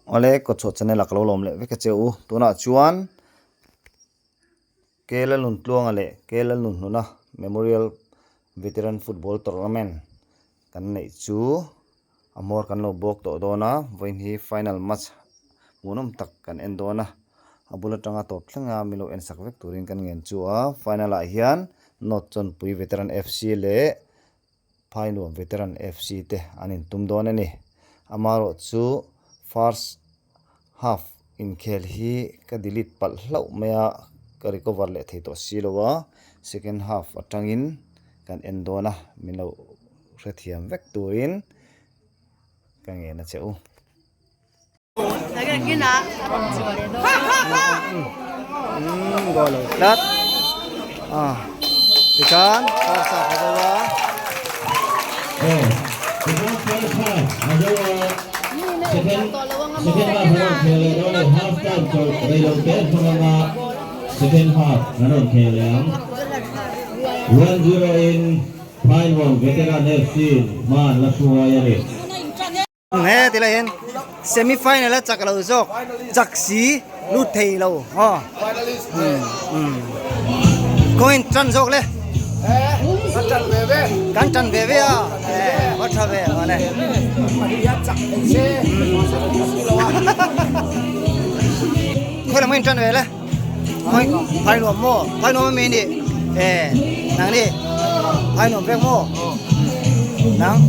Awle kawtchhuah channel ah ka lo lawm leh vek a che u. Tunah chuan Kela Nuntluanga leh Kela Nunhnuna Memorial Veteran Football Tournament kan neih chu a hmawr kan lo bawk tawh dawn a, vawiin hi final match hmuhnawm tak kan en dawn a, a bul atanga tawp thleng a min lo en sak vek turin kan ngen chu a, final ah hian North Chawnpui Veteran FC leh Phainuam Veteran FC te an intum dawn a ni. Amaherawh chu first half inkhel hi ka delete palh hlauh mai a, ka recover leh thei tawh si lo a, second half atangin kan en dawn a, min lo hrethiam vek turin ka ngen a che u. Goal lo tlat ah tikhan first half a zo a. Second half an rawn khel leh ang. 1-0 in Phainawm Veteran FC in hma an la hruai a ni. He ti lai hian semi final a chak lo zawk chak si lut thei lo aw kawngin tan zawk le kan tan ve ve a va tha ve mawle khawi lam in tan ve le khawi phai nuam maw phai nuam ami ni e nang ni phai nuam vek maw nang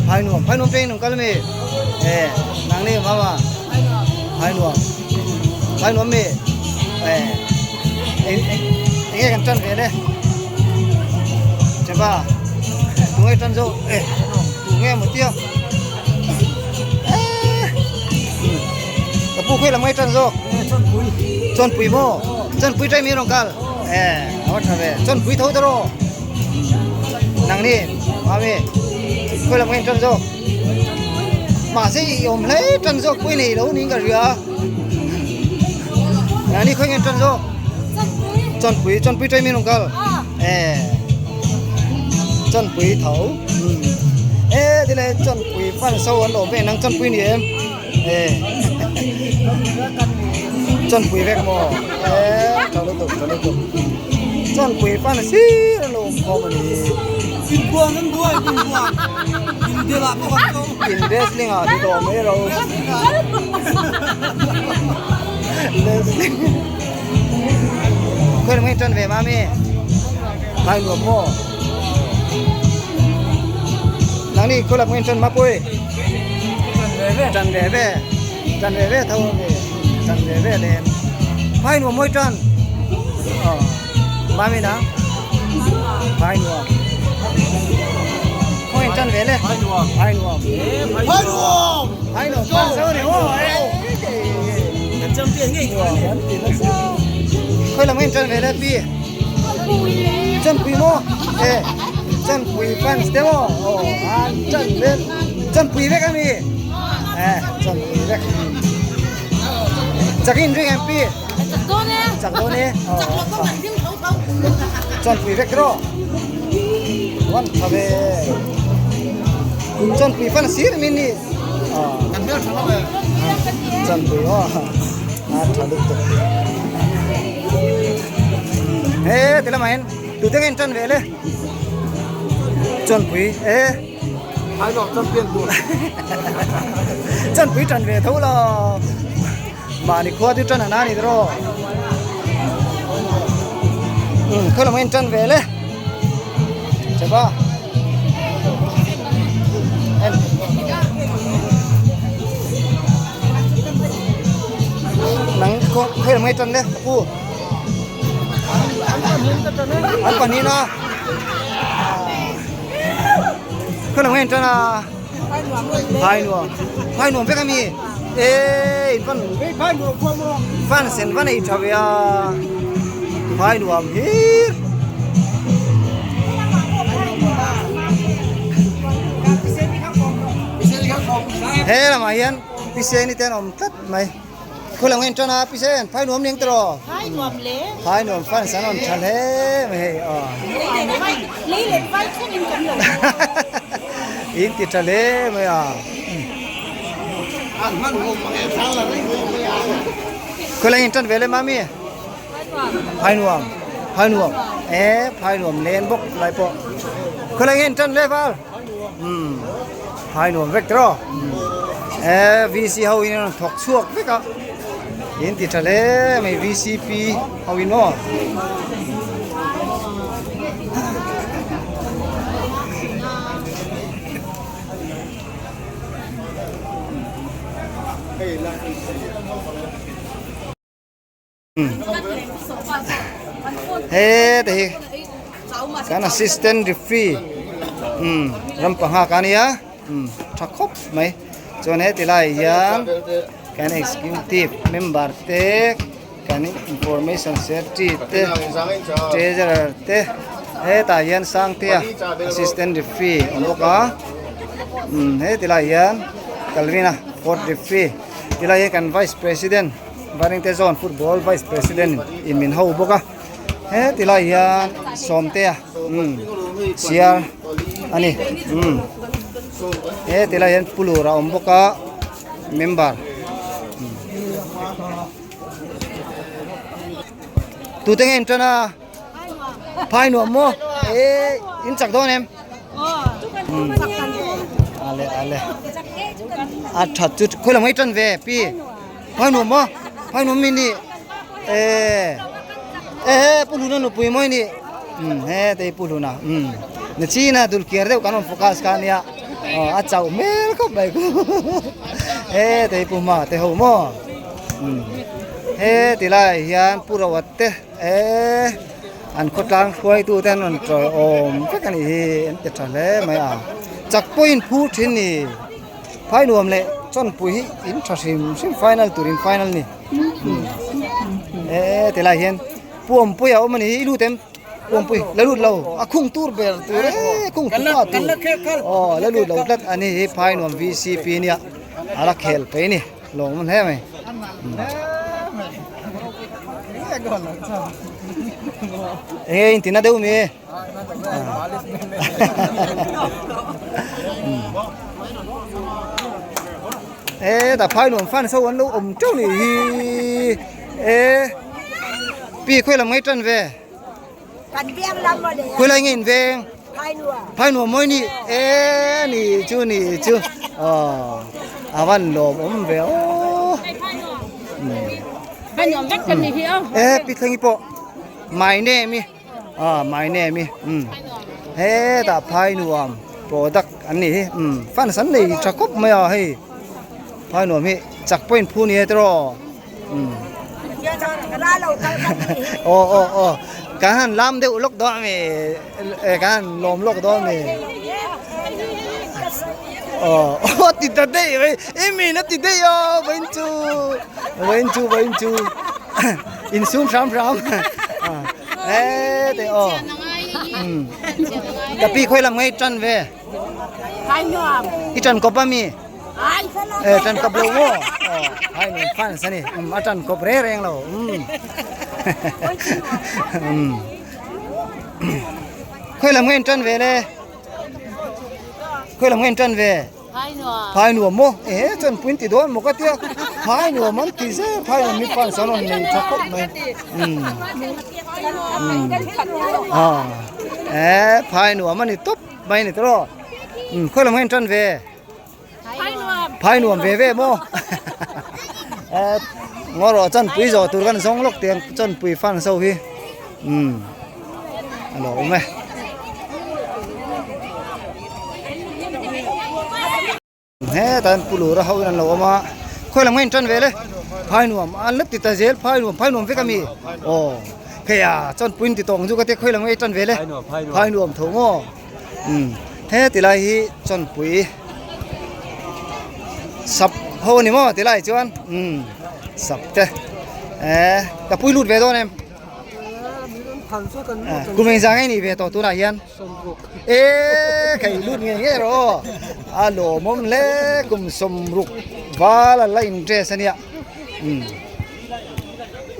phai nuam phai nuam peng nung kal mi e nang ni mama phai nuam phai nuam mi e eng enge kan tan ve le chapa tunge tan zo e tunge mo tia Ka pu khawi lam ngai tan zawk Chawnpui maw Chawnpui ṭai mi rawn kal e a va ṭha ve Chawnpui tho ta rawh nang ni mami khawi lam ngai tan zawk mahse i awm hle tan zawk pawh i nei lo niin ka hria nang ni khawi ngai tan zawk Chawnpui Chawnpui ṭai mi rawn kal e Chawnpui tho e tilai Chawnpui fan so an awm ve nang Chawnpui ni em. Chawnpui vek maw e tha lutuk tha lutuk chawnpui fan sir an lo awm khawm a ni in wrestling ah ti tawh mai ro wrestling khawi lam nge tan ve mami hai nuam maw nangni khawi lam nge tan mapui. Tan ve ve tan ve ve tho a ni tan ve ve nen phai nuam mawi tan aw mami na phai nuam khaw in tan ve le phai nuam phai nuam phai nuam phai nuam pan so ni aw kan champion ngei nuam an ti nasa khawi lam in tan ve le pi Chanpui maw e Chanpui fans te maw aw an chan vel Chanpui vek ami e Chanpui vek chakin ring em pi chak dawn e chak dawn e chak lo pawh kan ring tho tho Chanpui vek rawh wan tha ve Chanpui fan sir min ni kan hmel tha lo e Chanpui aw a tha lutuk he ti lamah hian tute nge an tan ve le chawnpui e Ainawn champion tur chawnpui tan ve tho lo mahni khua chu tan a na ni tawh um khaw lamah hian tan ve le chapa en Nang khawi lam nge tan le ka pu an pahnih na khawi lam nge tan a phai nuam phai nuam vek ami e in van van sen va nei tha ve a phai nuam hir he lamah hian Piseni te an awm tlat mai. Khawi lam nge tan a Pisen phai nuam ning tawh. Phai nuam le. Phai nuam fans an awm tha hle mai hei aw. Lei leh vai thleng in kan lo. In ti tha hle mai a. Khawilai in tan ve le mami? Phai nuam. Phai nuam. E phai nuam len bawk lai pawh. Khawilai in tan le val? Um phai nuam vek tawh. E VC ho in an thawk chhuak vek a. In ti tha hle mai VCP ho in aw. He te hi kan assistant referee um ram panga ka nia um tha khawp mai chuan he tilai hian kan executive member te kan information secretary te treasurer te hetah hian Sangtea assistant referee a awm bawk a umm he tilai hian Calvin-a fourth referee tilai hi kan vice president Vairengte zone football vice president in min ho bawk a he tilai hian Sawmtea umm siar a ni umm he tilai hian Pulur a awm bawk a member. Tute nge in tan a? Phai nuam maw? E in chak dawn em? Ale ale. A that chu khoi lam ngai tan ve pi. Phai nuam maw? Phai nuam mi ni. E e pu hluna nupui mawi ni. Um he te pu hluna. Um na chi na dul kiar deuh kan rawn focus kha ania. A chauh hmel khawp mai ku. E te pu ma te ho maw? He ti laiah hian Pu Roa te eh an khawtlang hruaitu te an rawn tawi awm vek a nih hi an ti tha hle mai a chak pawhin phur thin ni phai nuam leh chawnpui hi in tha hrim hrim final tur in final ni eh ti laiah hian Pu Awmpuia a awm a ni hi i lut em Pu Awmpui la lut lo a khung tur ber tur e khung tu pa tur aw la lut lo tlat a ni hi phai nuam VCP nia a la khel phei a ni. Lawm hle mai. Enge in tina deuh mi? E ta phai nuam fan so an lo awm teuh ni hi. E pi khawi lam ngai tan ve. Kan veng lam a le. Khawi lai nge in veng? Phai nuam. Phai nuam mawi ni. E ni chu ni chu. Aw a van lawm awm ve aw. Phai nuam vek kan ni hi aw. E pi thlengi pawh my name i ah my name i um hetah phai nuam product an ni hi um fans an nei tha khawp mai a hei phai nuam hi chak pawhin phu ni e tiraw. Aw aw aw kan han lam deuh lawk dawn ami kan han lawm lawk dawn ami aw aw ti ta daih mai i min a ti daih a vawiin chu vawiin chu vawiin chu insum hram hram e te aw ka pi khawi lam ngai tan ve i tan kawp ami. E tan kawp lo maw? Aw, hai nuam fans a ni. Um, a tan kawp reng reng lo. Um. Um. Khawi lam nge in tan ve le? Khawi lam nge in tan ve? Phai nuam. Phai nuam maw? E chuan puin ti dawn maw ka tia. Phai nuam an ti zel. Phai nuam mi fans an rawn nei tha khawp mai. Um. Um. Ah. E phai nuam a ni tawp mai ni tawh. Um, khawi lam nge in tan ve? Phai nuam ve ve maw ngaw rawh chanpui zawh tur kan zawng lawk tiang chanpui fan so hi umm a lo awm e hetah hian pu lura ho in an lo awm a khawi lam nge in tan ve le phai nuam an la ti ta zel phai nuam phai nuam vek a mi aw hei a chanpui in ti tawng chu ka tia khawi lam nge i tan ve le phai nuam tho maw. Umm he ti lai hi chawnpui sap ho a ni maw ti lai chuan umm sap te eh ka pui lut ve dawn em kum engzah nge nih ve tawh tunah hian eh ka in lut ngei ngei rawh aw a lawmawm hle kum sawmruk val a la interest a nia umm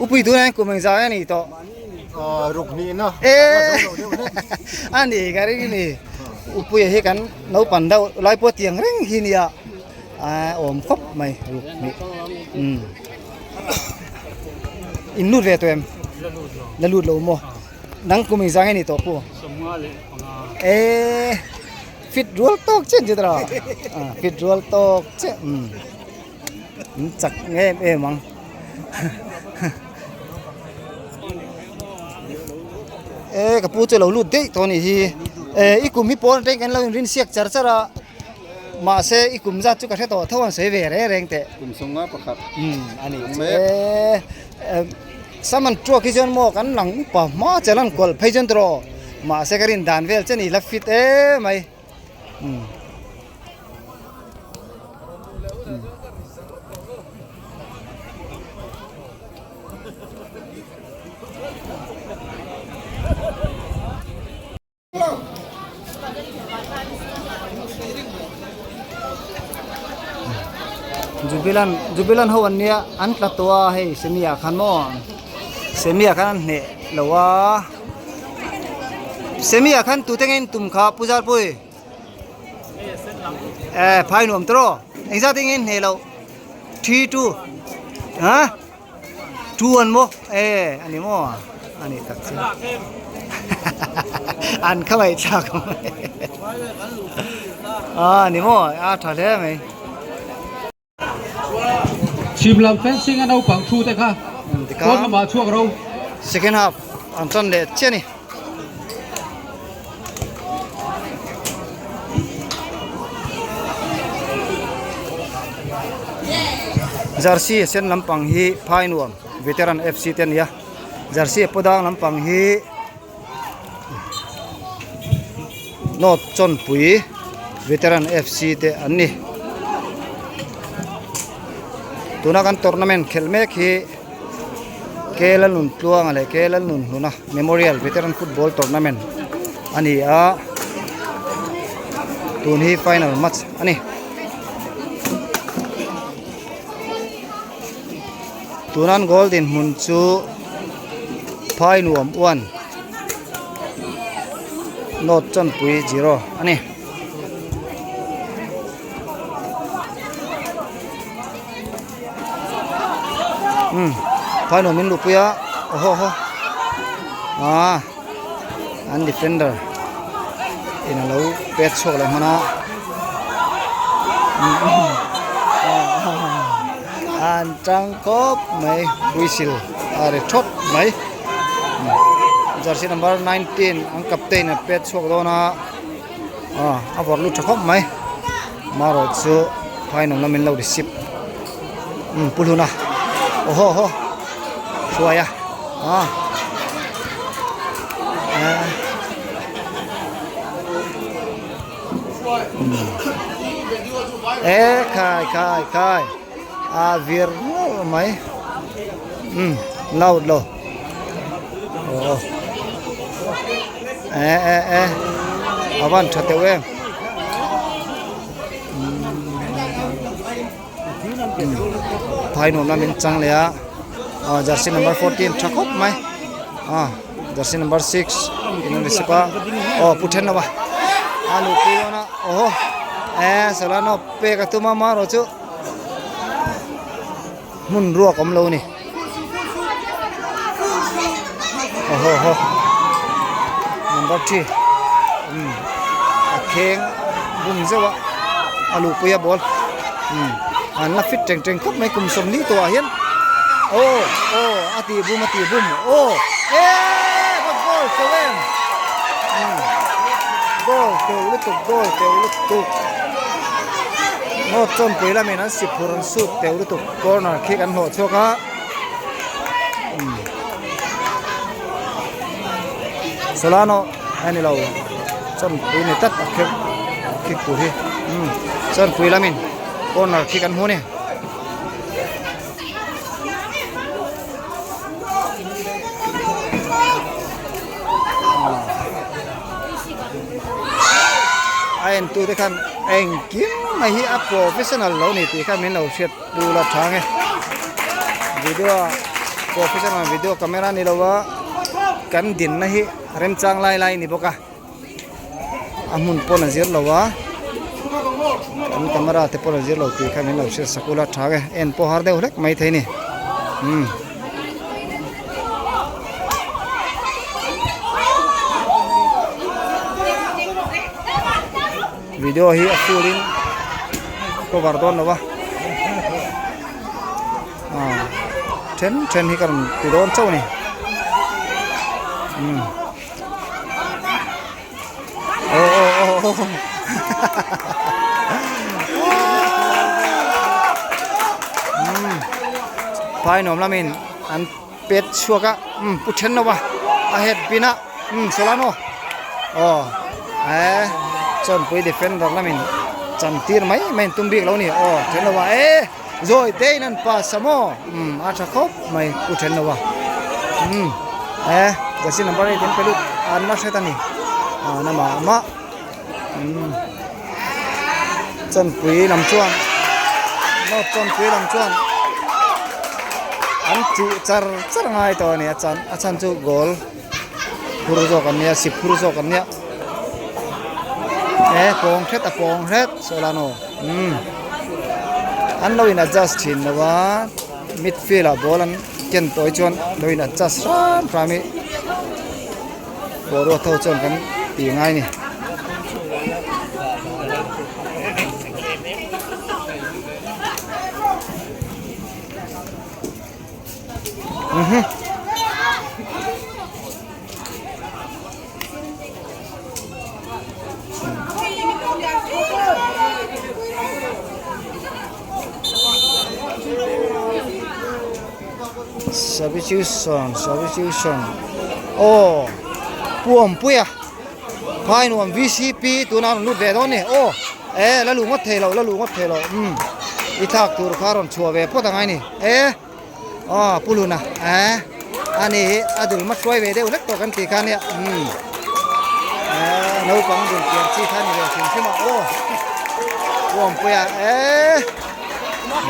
upui tunah hian kum engzah nge nih tawh. Ruk hnih na. A ni ka ring ni. Upuia hi kan naupang deuh lai pawh tiang reng hi nia. A awm khawp mai ruk hnih umm in lut ve tawh em la lut lo maw nang kum engzah nge ni tawh pu eee fit rual tawk chiah ang chu tiraw fit rual tawk chiah umm in chak em em ang. E ka pu chu lo lut daih tawh a nih hi e i kum hi pawn atangin kan lo inrin siak char char a mahse i kum zat chu ka hre tawh tho an sawi ve reng reng teh kum sawmnga pakhat umm a ni chu e saman tuak hi chuan maw kan lang upa hma che lan kual phei chuan tawh mahse ka rin dan vel che ni la fit emai umm. Jubilant Jubilant ho an nia an tla tawh a hei semi ah khan maw semi ah khan an hneh lo a semi ah khan tute nge in tum kha Pu Zarpui. Eh phai nuam tawh engzat eng nge hneh loh 3 2 ha 2 1 maw eh ani maw ani tak chu an kha mai thlak a ani maw a tha hle mai. Chhim lam fencing a naupang thu te kha pawn lamah chhuak ro. Second half an tan leh chiah a ni. Jersey sen lampang hi phai nuam veteran FC te a ni a jersey a pawdang lampang hi North Chawnpui Veteran FC te an ni. Tuna kan tournament khelh mek hi K Lalnuntluanga leh K Lalnunhluna Memorial Veteran Football Tournament a ni a, tun hi final match a ni. Tunan goal dinhmun chu phai nuam uan note chawnpui zero a ni. Umm phai nuam in luhpui a aw haw ah an defender in a lo pet chhuak leh hman a. An tang khawp mai whistle a ri thawt mai jersey number 19 an captain a pet chhuak dawn a ah a vawrh lut tha khawp mai marawh chu final lamin lo receive umm pu hluna aw haw haw hruai a ah eh. E khai khai khai a vir nual mai um loud lo aw e e e a van tha teuh em phai nuam lam in chang leh a ah jersey number 14 tha khawp mai ah jersey number 6 in an receive a aw pu then lo a a luhpui dawn a aw e solano pek a tum a marawh chu hmun ruak awm lo a ni aw haw haw number 3 umm a kheng bum zeuh a a luhpui a ball umm an la fit teng teng khawp mai kum sawmli tawh ah hian aw aw a tih bum a tih bum aw eee ka goal teuh em umm goal teuh lutuk goal teuh lutuk note chawnpui lamin an si phur an sut teuh lutuk. Corner khi kan hlawh chhuak a Solano a ni lo chawnpui ni tlat a kher khi tur hi chawnpui lamin corner khi kan hmu a ni. A entu te khan engkim mai hi a professional lo ni tih kha min lo hriat pu la tha nge video professional video camera ni lo a kan dinna hi remchang lai lai ni bawk a a hmun pawn a zir lo a. Kan camera te pawh a zir lo tih kha min lo hriat sak ula tha e en pawh har deuh hlek mai thei a ni umm. Video hi a full in cover dawn lo va ah then then hi ka rawn ti dawn chauh a ni umm. Oh oh oh oh. Phai nuam lamin an pet chhuak a um pu then lo va a het pin a um Solano aw eh chawnpui defender lamin chan tir mai mai an tum bik lo a ni aw then lo va eh zawi te in an pass a maw um a tha khawp mai pu then lo va um eh jersey number eight an pe lut an la hret a ni ah na mah mah um chawnpui lam chuan note chawnpui lam chuan an chuh char char ngai tawh a ni a chan a chhan chu goal phur zawk an nia sip phur zawk an nia eh pawng hret a pawng hret Solano umm an lo in adjust thin lo a midfield ah ball an ken tawh hi chuan lo in adjust hram hram hi boruak ho chuan kan ti ngai a ni. Substitution substitution aw puampuia phai nuam vcp tuna rawn lut ve dawn a ni aw eh la luh ngawt thei lo la luh ngawt thei lo umm i thlak tur kha rawn chhuah ve phawt angai a ni eh. Aw pu Luna eh ani hi a dul hma hruai ve deuh hlek tawh kan tih kha ania umm eh naupang dul pian chi kha ani ve hrim hrim a aw pu Awmpuia eh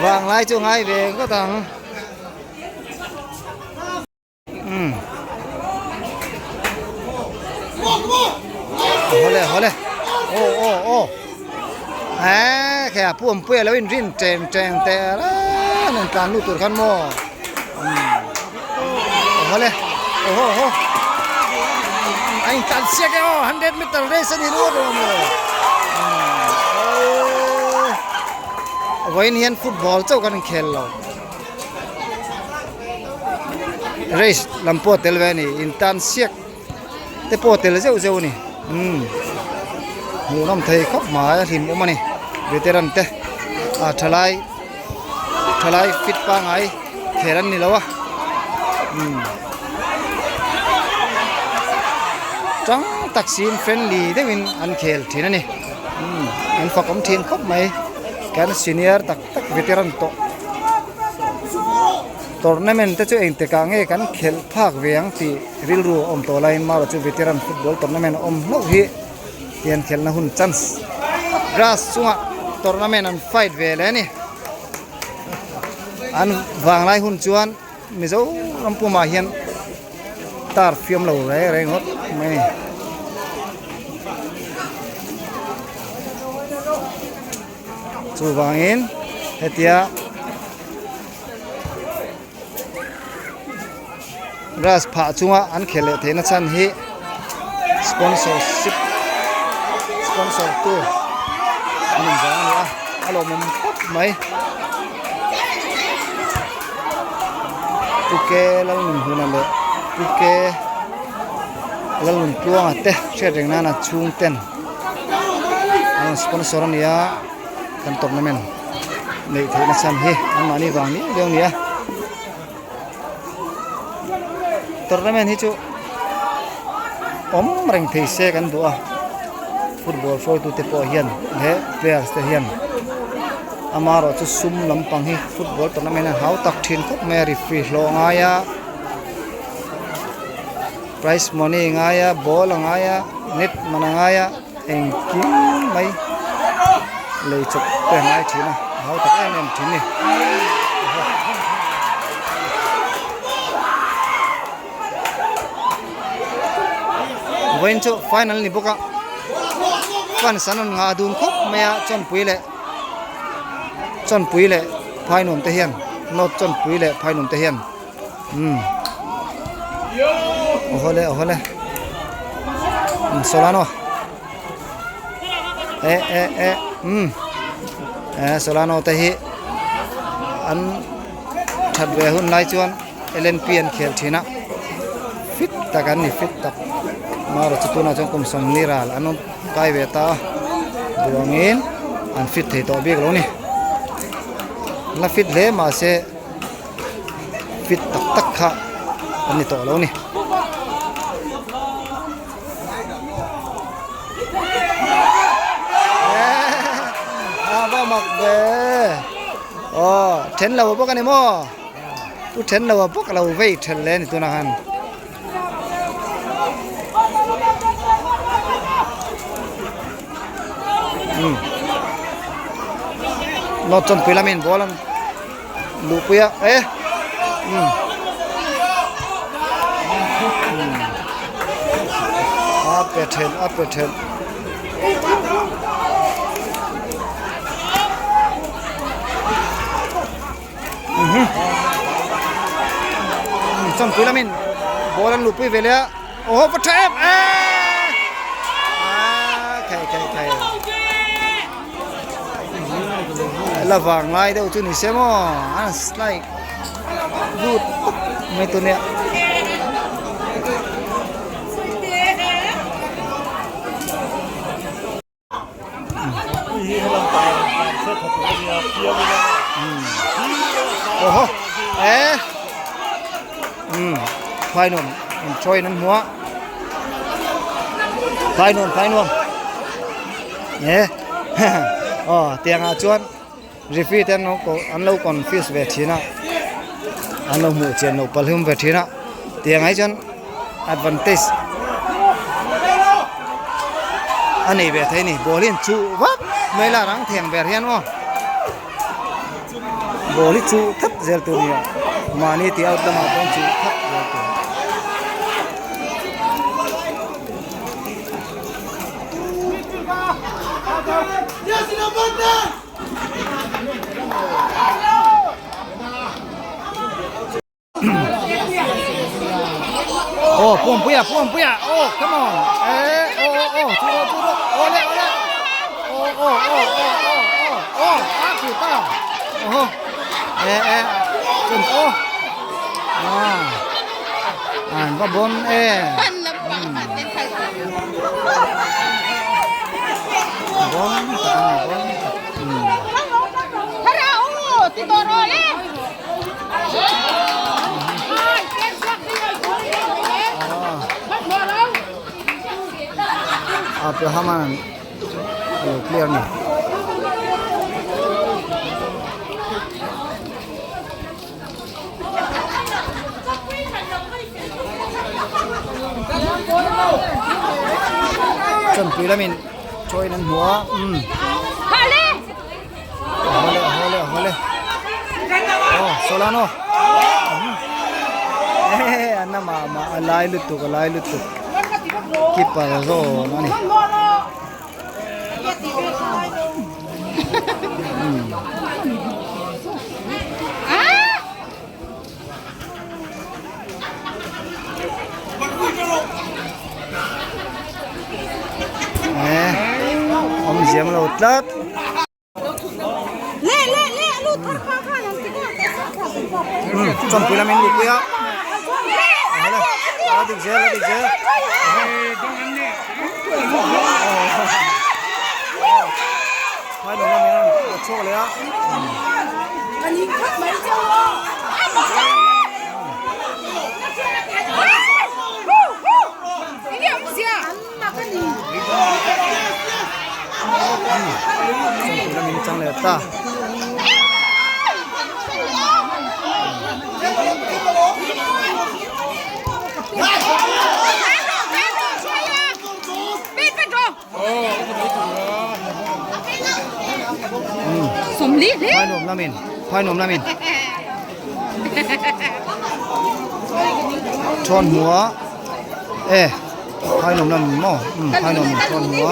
vang lai chu ngai ve ngawt ang umm hawle hawle aw aw aw. Eee khe a pu awmpuia lo inrin teng teng teh reng an tlan lut tur khan maw umm aw le aw haw haw a intlan siak e aw 100 meter race a ni lut lo maw umm vawiin hian football chauh kan inkhel lo race lam pawh a tel ve a ni intan siak. te pawh a tel zeuh zeuh a ni umm hmuhnawm thei khawp mai a hlim awm a ni veteran te ah thalai thalai fit pangai khel an ni lo a umm tang tak siin friendly deuhin an khel thin a ni umm an fakawm thin khawp mai kan senior tak tak veteran tawh. Tournament te chu engtikah nge kan khelh phak ve ang tih rilru a awm tawh laiin Mara chu veteran football tournament a awm hlauh hi tian khelhna hun chance grass chungah tournament an fight ve leh a ni. An vanglai hun chuan Mizoram pumah hian tar fiam lo reng reng ngawt mai a ni. Chuvangin hetia grass phah chunga an khel leh theihna chhan hi sponsorship sponsor tu an awm vang a ni a a lawmawm khawp mai Pu K Lalnunhluna leh Pu K Lalnuntluanga te hriat reng nana chhung ten an rawn sponsor a ni a kan tournament neih theihna chhan hi anmahni vang miau viau a ni a tournament hi chu awm reng thei se kan duh a football hruaitute pawh hian leh players te hian amaherawh chu sum lampang hi football tournament a hau tak thin khawp mai a referee hlawh a ngai a. Prize money a ngai a ball a ngai a net man a ngai a engkim mai lei chawp te a ngai thin a a hau tak em em thin a ni. Vawiin chu final a ni bawk a fans an rawn ngah dun khawp mai a chawnpui leh. Chawnpui leh Phainuam te hian North Chawnpui leh Phainuam te hian umm awhawle awhawle umm Solano eh eh eh umm eh Solano te hi an that ve hun lai chuan L N P an khel thin a fit tak an ni fit tak marawh chu tunah chuan kum sawmli ral an awm kai ve ta a duangin an fit thei tawh bik lo a ni la fit hle mahse fit tak tak kha an ni tawh lo a ni. A va mak ve aw then lo bawk a ni maw pu then lo bawk a lo vei then le a ni tunah khan. North chawnpui lamin ball an luhpui a e umm a pe then a pe then. Chawnpui lamin ball an luhpui ve leh a aw va tha em em ah khai khai khai la vang lai deuh chu ni se maw a slide lut pawp mai tur nia. Oho eh um phai nuam an chawi an hmu a phai nuam phai nuam eh aw tiang ah chuan referee te an lo confuse ve thin a an lo hmuh chian loh palh hlum ve thin a tiang ah hi chuan advantage a nei ve thei a ni ball hi an chuh vak mai la rang theng ber hian aw ball hi chuh thap zel tur a ni a mahni tih out lamah pawh an chuh thap zel tur. Oh, puampuia, puampuia. Oh, come on. Eh, oh, oh, oh, chu rawh, chu rawh. Awle, awle. Oh, oh, oh, oh, oh, oh, oh, a khu ta. Oh, eh, eh, chun, oh. Ah. An va bon e. Bon tak ani, bon tak. Abraham an alo clear ni. Chawnpui lamin chawiin an hmu a umm hawle hawle hawle aw Solano ehe an la mah mah a lai lutuk a lai lutuk keeper zawn a ni. Awm ziam lo tlat. Chawnpui lamin luhpui a. A dik zel a dik zel. Phainuam lamin a chhuak leh a. Chawnpui lamin a chang leh ta. Phainuam lamin phainuam lamin thawn hmua e phainuam lam maw phainuam thawn hmua.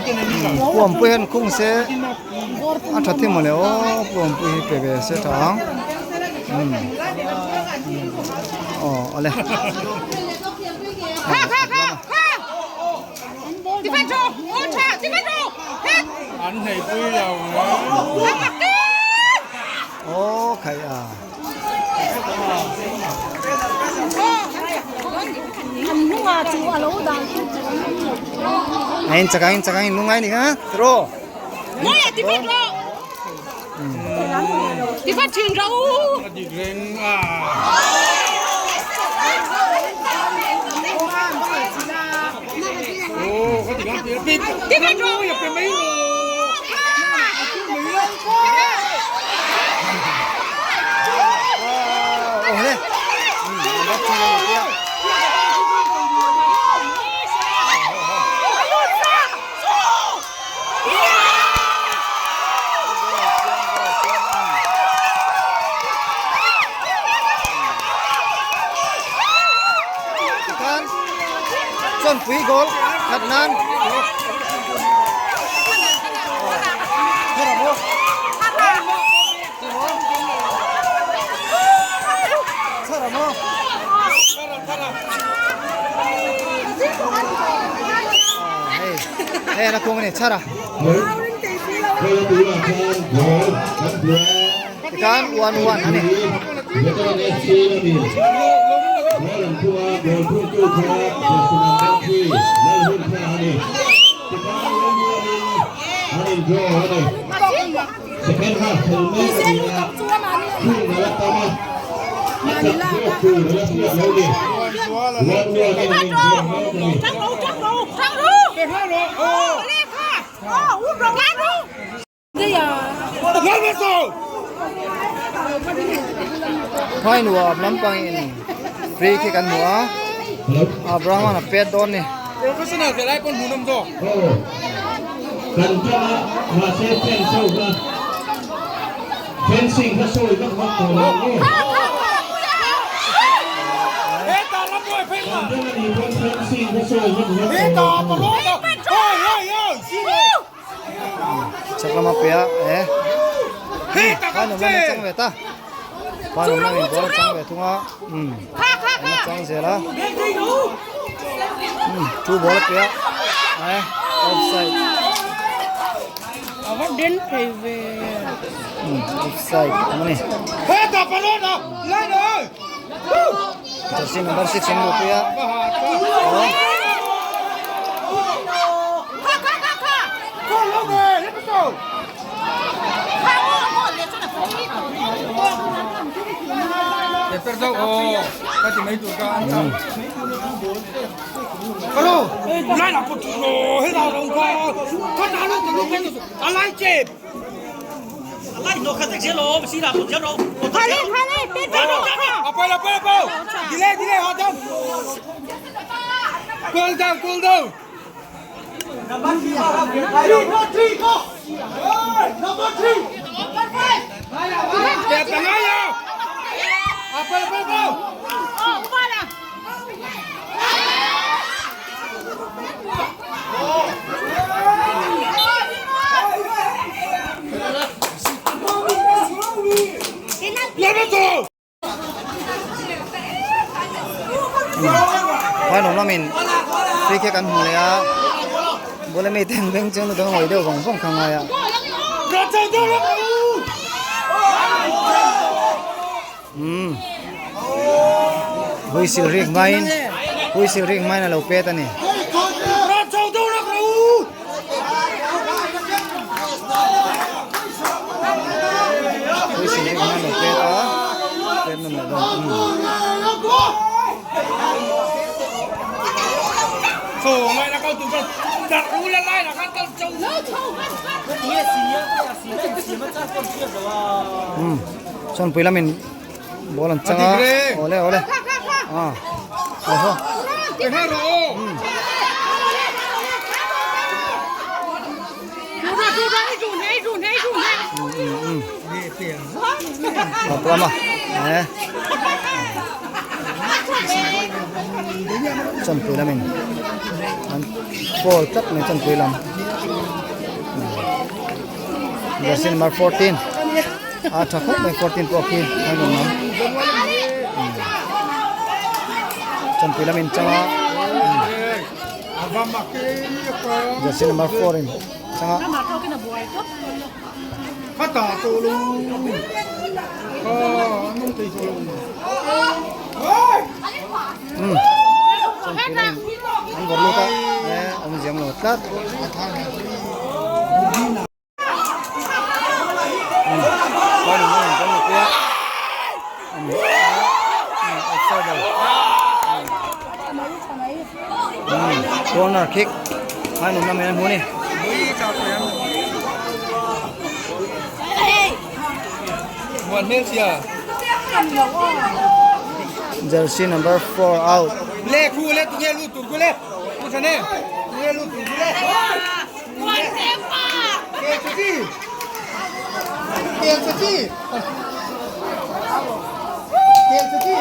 Puampui hian khung se a tha thim mawle aw puampui hi pe ve se tha ang aw awle. Aw khai a. Ain chakangin chakangin lungai ni kha tro. Chawnpui goal khat nan Hei an a kung a ni chhar a. Tikhan 1-1 a ni. Phai nuam lampang in free kick an hmu a Abraham an a pet dawn ni. Chak lama pe a e phai nuam lamin chang ve ta phai nuam lamin ball a chang ve thung a um an la chang zel a um two ball a pe a e offside um offside awm a ni jersey number 6 an luhpui a aw. Phainuam lamin free kick an hmu leh a bula mi te an beng chiang lutuk a ngawi deuh vawng vawng kha ngai a. Umm whistle rik hmain whistle rik hmain a lo pet a ni. Whistle rik hmain a lo pet a pet nawm leh dawn umm. Umm Chawnpui lamin ball an chang a awle awle ah awhaw umm. Tawp lama eh. Chawnpui lamin an foul tlat mai chawnpui lam. Jersey number 14 a tha khawp mai 14 pawh khi a rawn lam. Chawnpui lamin chang a. Jersey number 4 in chang a. An vawrh lut a e awmzia awm lo tlat. Corner kick hai nung năm em muốn đi Jersey number 4 out. Le khu le tu nge lu tur ku le. Tu thane. Tu nge lu tur ku le. Ke chu chi. Ke chu chi. Ke chu chi.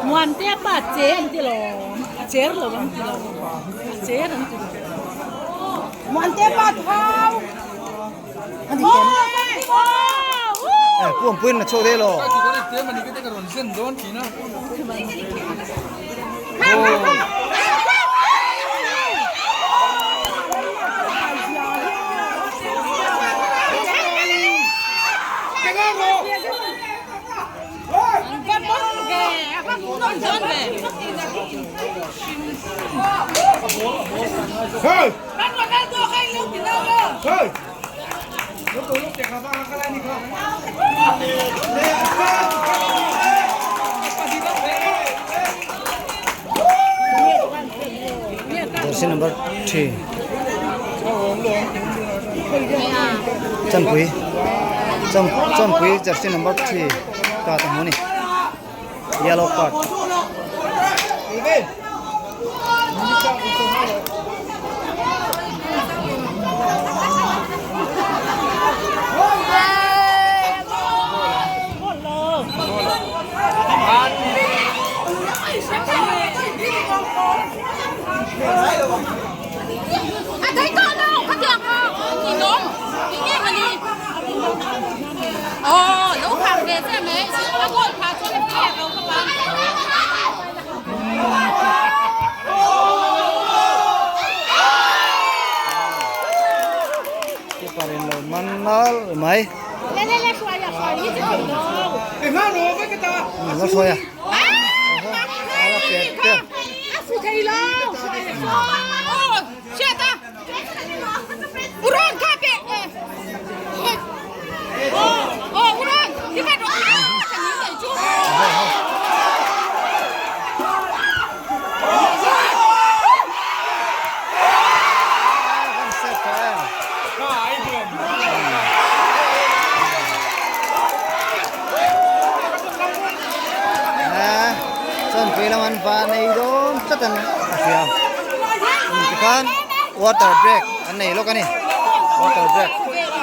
Muantea pa che an ti lo a cher lo an ti lo a cher an ti lo Muantea pa thau An ti kem. Puam puin na chho de lo. Jersey number 3 Champui Champui jersey number 3 ta ta hmu ni yellow card. Keeper in lo man nal mai. Lo hruai a. Chawnpui lam an va nei dawn tlat an a hria tikhan water break an nei lawk a ni water break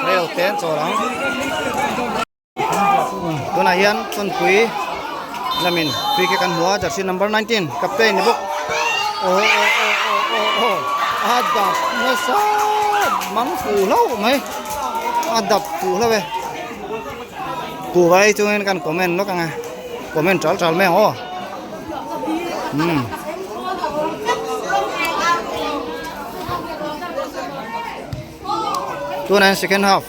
rel te an chawl ang. Tunah hian Chawnpui lamin free kick an hmu a jersey number 19 captain ni bawk aw aw aw aw aw aw a dap nasa mang fu hlauh mai a dap fu hlauh e pu vai chungin kan comment lawk ang e comment tal tal mai ang aw umm. Tunah hian second half.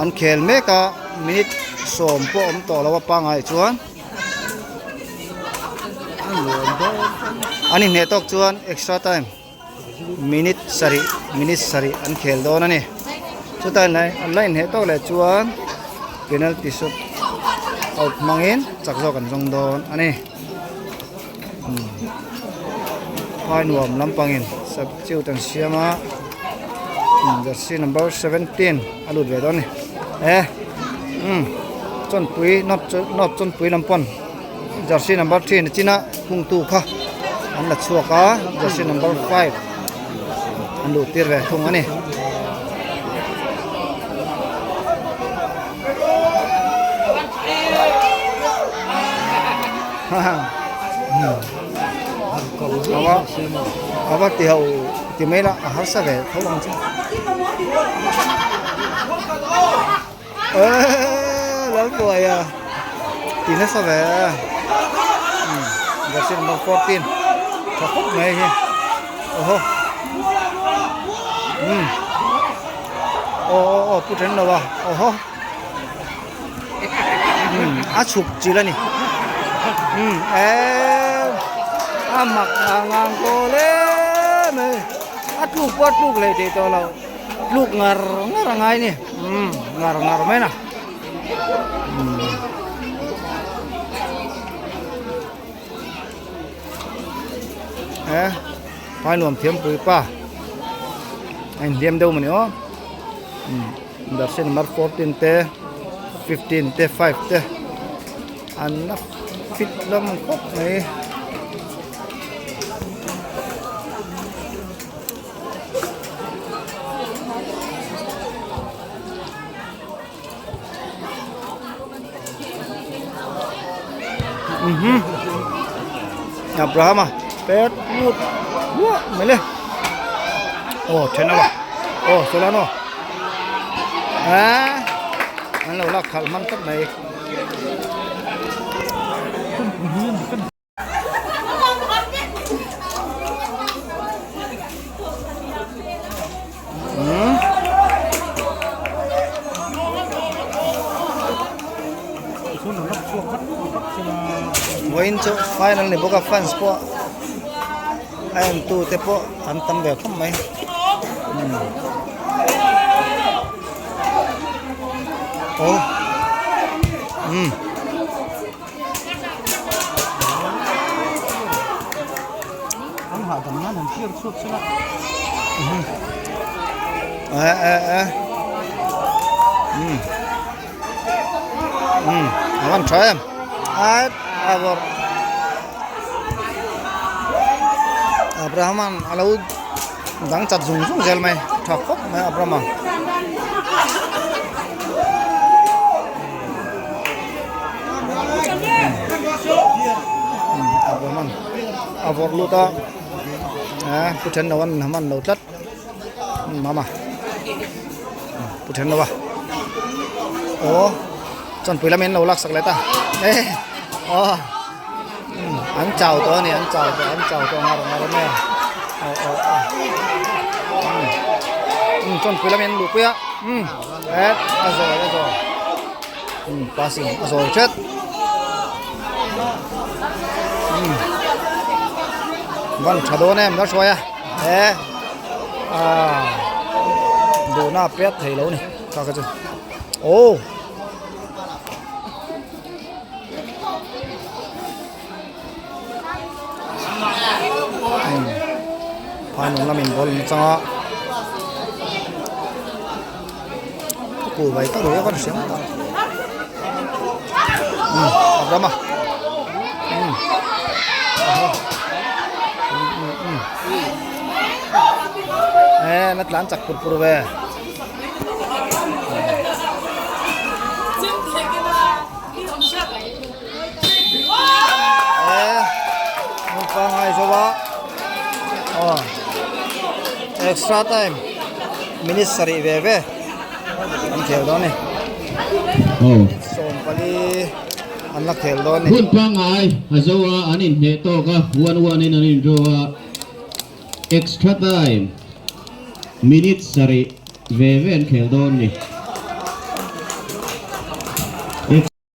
An khel mek a minute sawm pawh awm tawh lo a pangai chuan an inhneh tawk chuan extra time minute sarih minute sarih an khel dawn a ni chutai an la inhneh tawk leh chuan penalty shot out hmangin chak zawk an zawng dawn a ni phai nuam lampangin substitute an siam a jersey number 17 a lut ve dawn a ni e umm chawnpui not chawnpui lam pawn jersey number 3 ni chin a khungtu kha. an la chhuak a jersey number 5 an luh tir ve thung a ni. Ava ti ho ti mai la a harsa ve tho ang chu. Ê, lớn tuổi à. Thì nó sao về. Jersey number 14. Cho khúc này hi. Oho. Ô ô ô, pu then lo à. Oho. A chụp chỉ là nè. Ê. A mặc ngang cô lê mày. A tluk qua tluk lại thì to lâu. Tluk ngar ngar ngai nè. Ngar ngar mấy nè. Ê, phai nuam thiam pui pa. Anh liam deuh mani aw. Jersey number 14 te 15 te 5 te an la fit lam khawp mai. Abraham a pet lut luah mai le aw then a aw Solano ah an lo lak khalh hmang tlat mai. Vawiin chu final ni bawk a fans pawh a en tu te pawh an tam ve khawp mai aw umm. An hahdam nan an hriat chhuak chhan a. Eh eh eh. Um. Um, a van tha em. A a vawr. Abraham-a'n a lo dang chat zung zung zel mai. Tha khawp mai Abraham-a. Abraham-a'n a vawrh lut a eh pu then lo an hman lo tlat mama pu then lo a aw chawnpui lam in lo lak sak leh ta eh aw an chau tawh a ni an chau tawh an chau tawh ngar ngar mai a aw aw aw um chawnpui lam in luhpui a um eh a zawi a zawi um passing a zawi thet um van tha dawn em la hruai a eh ah duhna a pet thei lo ni kha kha chu oh. Phai nung lamin ball an chang a ku vai tak ruai a hriam tak umm a ram a umm umm umm eh na tlan chak pur pur ve. Eh, hmun pangngai zo a aw extra time minute sarih ve ve an khel dawn a ni minute 14 an la khel dawn a ni. Hmun pangngai a zo a an inhneh tawk a one one in an in draw a extra time minute sarih ve ve an khel dawn a ni.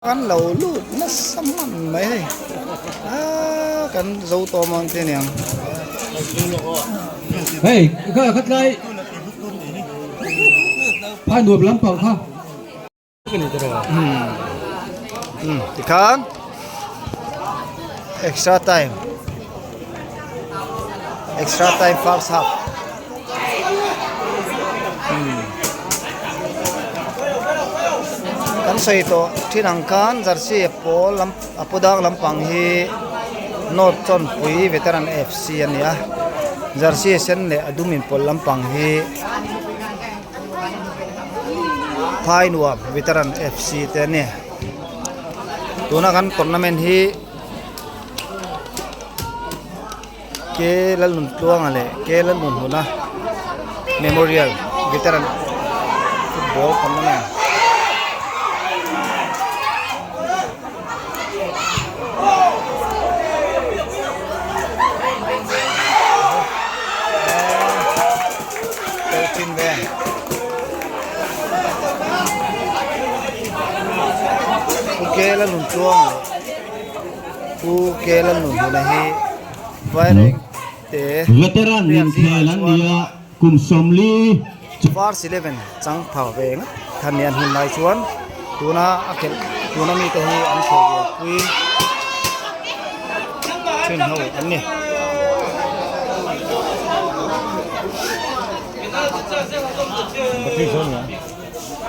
Kan lo lut nasa hman mai hei aaa kan zo tawh mawn te aniang. Hei kha khatlai phai nuam lampang kha. Umm tikhan extra time extra time first half. Kan sawi tawh thin ang khan jersey a pawl lam a paw dang lampang hi. North Chawnpui Veteran FC a ni a jersey sen leh a dum inpawlh lampang hi Phainuam Veteran FC te a ni tuna kan tournament hi K Lalnuntluanga leh K Lalnunhuna Memorial Veteran Football Tournament. Pu K Lalnuntluanga leh Pu K Lalnunhuna hi Vairengte Veteran player zingah inkhel an chuan ni a, kum 40 chu. First eleven chang pha ve ngat kha ni an hun lai chuan tuna a khelh tuna mite hi an khelh ve pui thin ho an ni.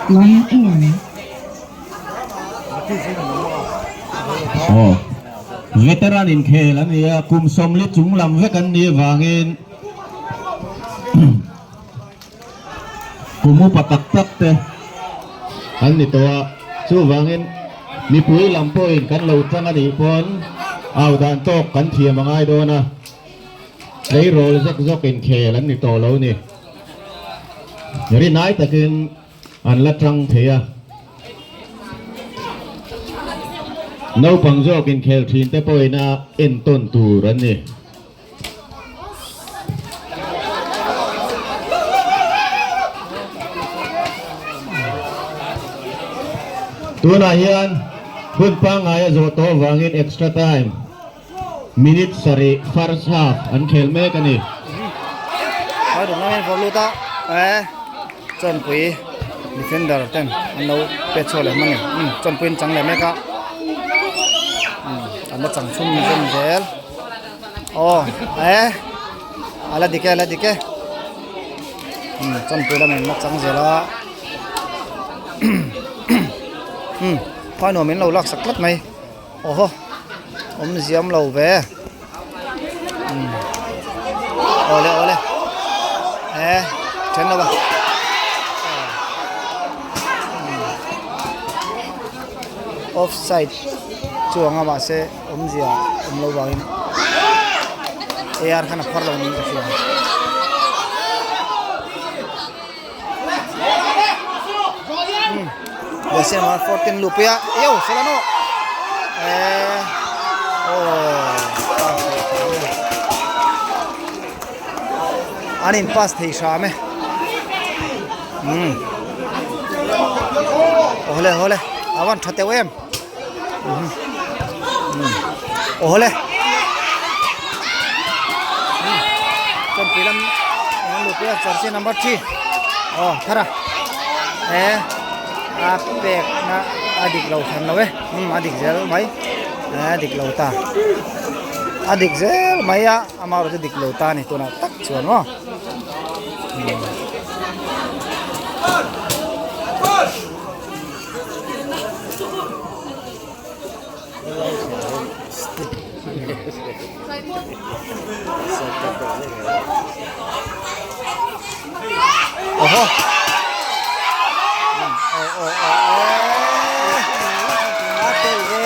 Line in. Aw, veteran inkhel a ni a, kum 40 chung lam vek an nih avangin kum upa tak tak te an ni tawh a, chuvangin mipui lam pawhin kan lo chang a nih pawn au dan tawk kan thiam a ngai dawn a, tleirawl zawk zawk inkhel an ni tawh lo ni. Rinai takin. An la tang thei a. Naupang zawk inkhel thin te pawhin a entawn tur an ni. Tunah hian hun pangngai a zawh tawh avangin extra time minute sarih first half an khel mek a ni. Chawnpui defender ten an lo pet chhuak leh hman a ni umm chawnpui an chang leh mek a umm an la chang chhun zawm zel aw eh a la dik e a la dik e umm chawnpui lamin an la chang zel a umm phai nuam in lo lak sak tlat mai aw haw awm ziam lo ve umm awle awle eh then lo va offside chu anga mahse awmzia awm lo vangin ar khan a phar lo niin ka hria. Jersey number 14 luhpui a yo Solano eh oh pass thei hram e an in pass thei hram e um awle awle a van tha teuh em um awle chawnpui lam an luhpui a jersey number 3 aw thar a eh a pek na a dik lo hran lo e umm a dik zel mai eh a dik lo ta a dik zel mai a amah erawh chu dik lo ta a ni tunah tak chuan maw Oho. Oh, oh, oh, oh. A tel ve.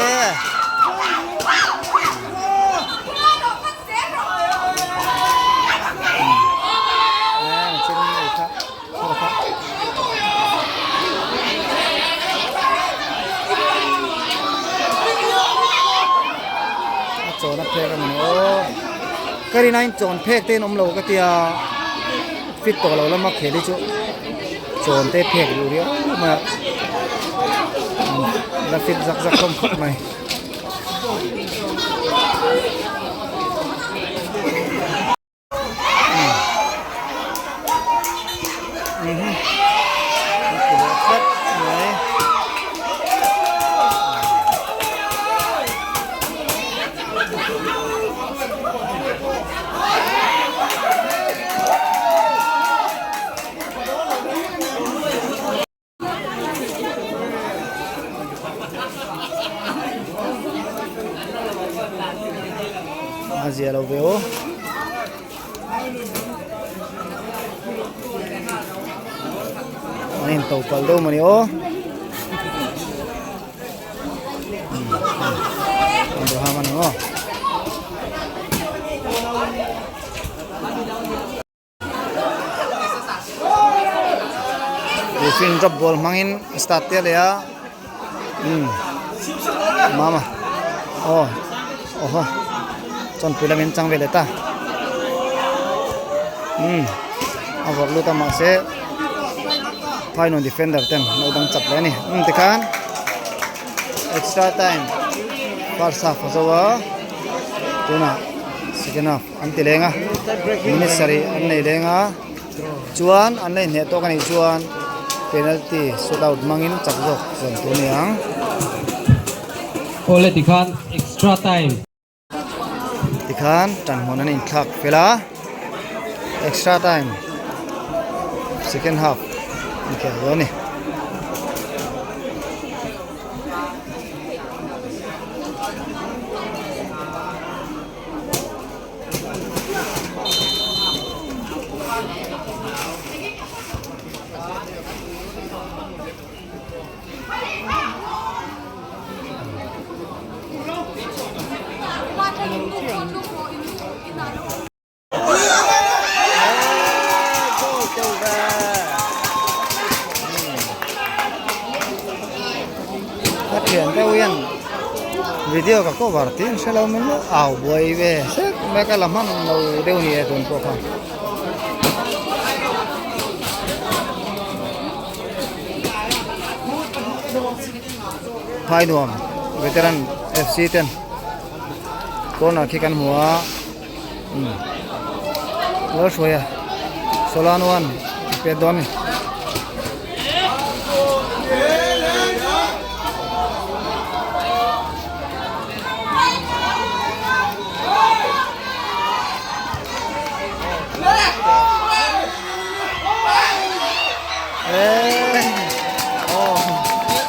À, trên này khác. Khác. A chawn a phek a ni aw ka rin aiin chawn phek te in awm lo ka tia fit tawh lo lama khel hi chu chawn te phek duh riau mai a la fit zak zak hlawm khawp mai. A zia lo ve aw. An in to pal deuh mawni aw. Abraham a ni maw. Roofing drop ball hmangin start te leh a umm mama aw awhaw chawnpui lamin chang ve leh ta umm a vawrh lut a mahse phainuam defender ten an lo dang chak leh a ni umm tikhan extra time first half a zo a tunah second half. An ti leng a, minute sarih an nei leng a, chuan an la inhneh tawk a nih chuan penalty shoot out hmangin chak zawk zawn tur a ni ang. Awle tikhan extra time. Tikhan tanhmun an inthlak fel a, extra time second half an khel dawn a ni. Ka thian deuh hian video ka cover tih an hre lo mai maw au buai ve sek mai ka la hman lo deuh ni e tun pawh kha. Phainuam veteran FC ten corner khi kan hmu a umm Lalhruaia Solano an pet dawn a ni.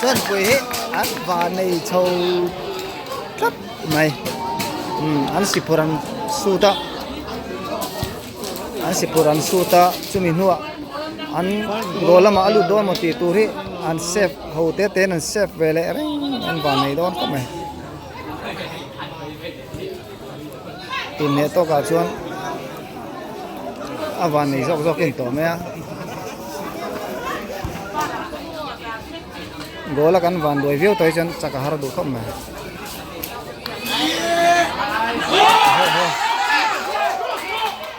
Chuanpui hi an van nei chho tlat mai umm an siphur an sut a an siphur an sut a chumi hnuah an goal lamah a lut dawn maw tih tur hi an save ho te te in an save ve leh reng an van nei dawn khawp mai. Inneih tawkah chuan a van nei zawk zawk in tawh mai a goal a kan van duai viau tawh hi chuan chak a har duh khawp mai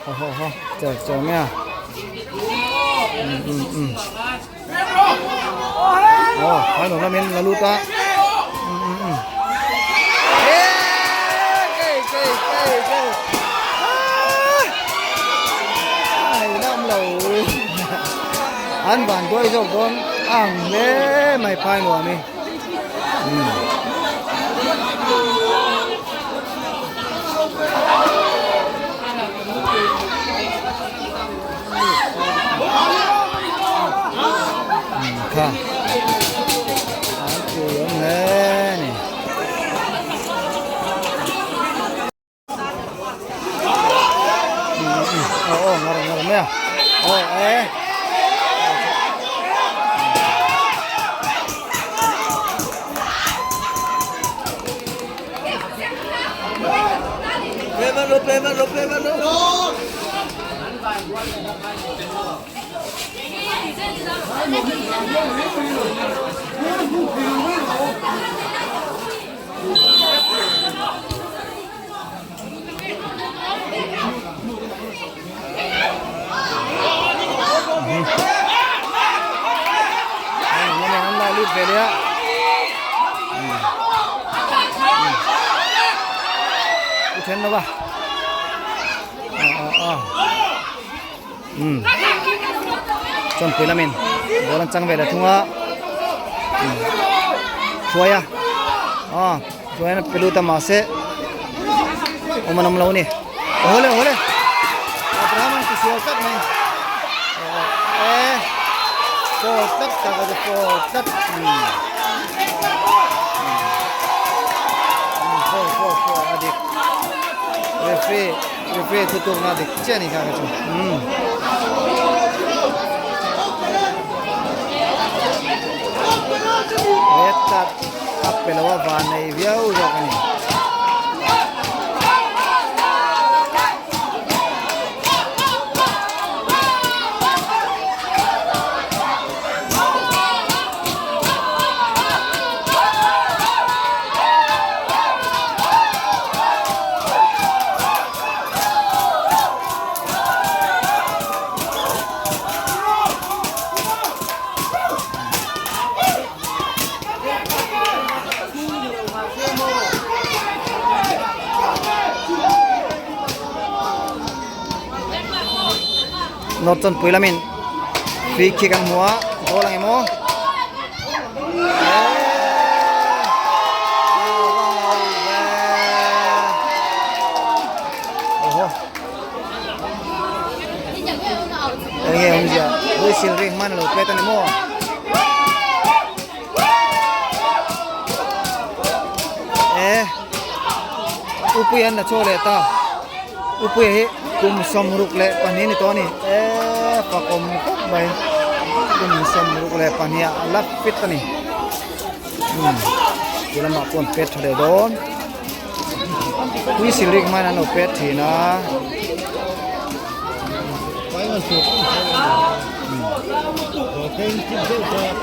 haw haw haw char char mai a um um um aw phai nuam lamin la lut a um um um an van duai zawk dawn ang hle mai phai nuam hi um. Kha an pui awm hle a ni. Aw aw ngar ngar mai a aw e. Lut ve leh a u then lo va umm chawnpui lamin ball an chang ve leh thung a hruai a aw hruai an pe lut a mahse awm an awm lo a ni aw le aw le Abraham an ti sual tlat mai e foul tlat tak a foul tlat umm foul foul foul a dik. Referee thu tlukna dik chiah a ni kha kha chu. Umm. Red card a pe lo a van nei viau zawk a ni. North chuan pui lamin free kick an hmu a goal ang emaw enge awmzia whistle ri hman alo pet ani maw e upui an la chaw leh ta upui hi kum sawmruk leh pahnih ani tawh ani e fakawm khawp mai kum sawmruk leh pahnih ah la fit ani umm ti lamah pawh an pet tha leh dawn whistle rik hman an lo pet thin a.